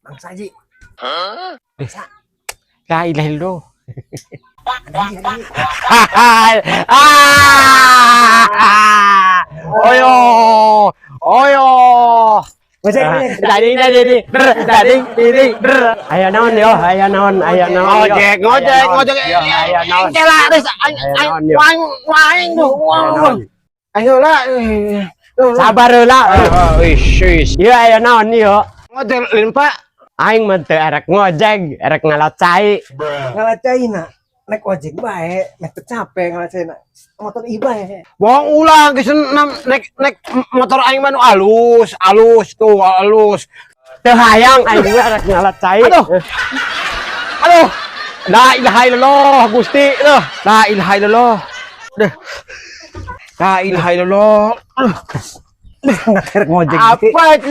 Bangsa Ji. La ilaha illallah. Ada Ji, ada Ji. Ah! Oyo! Oyo! Ngojek, ngojek. Dading dading dading ding der. Aya naon yo, aya naon, aya naon yo. Ngojek, ngojek, ngojek. Yo, aya naon. Kela geus aing Aya aing naon, yo. aing aing Aya naon. Ayo lah. Sabar heula. Wis, wis. Ieu aya naon yo? Ngojek lin, Pak. Aing mah teu erek ngojek, erek ngala cai. Ngala caina. Naik ojek bae, meh teu capek ngala caina. Motor ieu bae. Bohong ulah geus naik naik motor aing mah nu alus, alus tuh, alus. Teu hayang aing mah erek ngala cai. Aduh. Aduh. La ilaha illallah, Gusti. Duh. La ilaha illallah. Duh. La ilaha illallah. Aduh. Nggak erek ngojek. Apa itu?